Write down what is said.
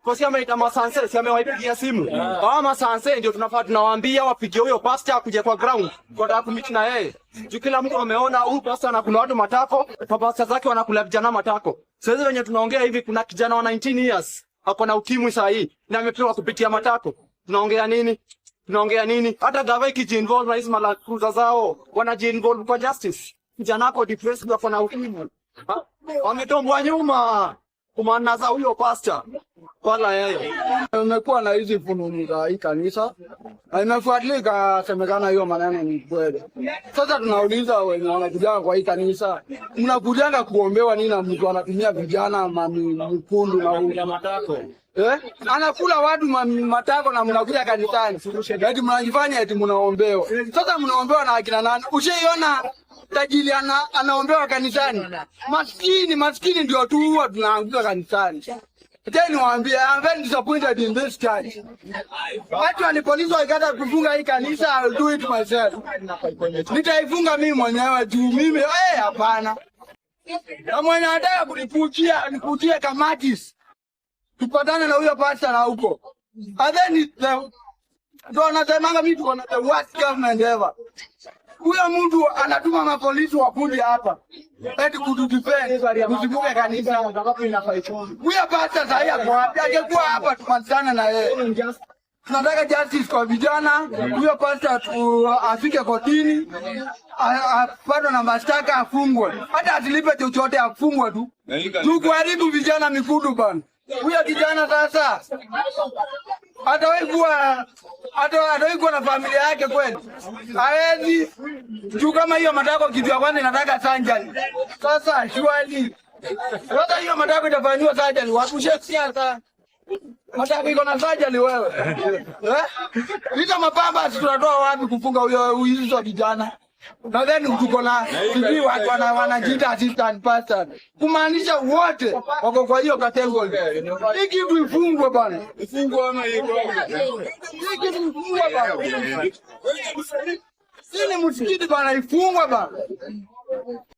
Kwa si ameita masanse, si amewaipigia simu. Hawa masanse ndio tunafaa tunawaambia wapigie huyo pastor akuje kwa ground. Kwa kumeet na yeye. Juu kila mtu ameona huyu pastor anakula watu matako, pastor zake wanakula vijana matako. Sasa wenye tunaongea hivi kuna kijana wa 19 years ako na ukimwi saa hii na amepewa kupitia matako. Tunaongea nini? Tunaongea nini? Hata gava ikijiinvolve na hizi malakuza zao, wanajiinvolve kwa justice. Kijana ako depressed, ako na ukimwi. Ha? Wametombwa nyuma kumana za huyo pastor. Wala yeye. Imekuwa na hizi fununu za hii kanisa na imefuatilia ikasemekana hiyo maneno ni kweli. Sasa tunauliza wenye wanakujanga kwa hii kanisa, mnakujanga kuombewa nini na mtu anatumia vijana mami mkundu na huyu matako? Eh? Anakula watu matako na mnakuja kanisani. Eti mnajifanya eti mnaombewa. Sasa mnaombewa na akina nani? Ushaiona tajiri anaombewa kanisani? Maskini, maskini ndio tu huwa tunaanguka kanisani. Tena niwaambie, I'm very disappointed in this church. Watu polisi wakikata kufunga hii kanisa, I'll do it myself. Nitaifunga mimi mwenyewe juu mimi, hapana. Na mwenye anataka kunikutia, nikutie kamatis. Tupatane na huyo pastor na huko. And then ndio anasemanga mimi tuko na the worst government ever. Huyo mtu anatuma mapolisi wakuje hapa eti kutudefend tusivuke kanisa. Huyo pastor sahii ako wapi? Angekuwa hapa tumalizane na yeye. Tunataka justice kwa vijana. Huyo pastor tu afike kotini, apatwe na mashtaka, afungwe, hata asilipe chochote, afungwe tu. Tukuharibu vijana mikudu bana. Huyo kijana sasa hatawahi kuwa na familia yake kweli? Hawezi. Juu kama hiyo matako, kitu ya kwanza inataka surgery. Sasa surely sasa hiyo matako itafanyiwa surgery. Wakushe siasa. Matako iko na surgery wewe. Eh? Hizo mapamba tunatoa wapi kufunga huyo hizo vijana? Na then tuko na sijui watu wanajiita assistant pastor. Kumaanisha wote wako kwa hiyo category. Hii kitu ifungwe bana. Ifungwe ama iko? Hii kitu ifungwe bana. Hii ni msikiti bana, ifungwe bana.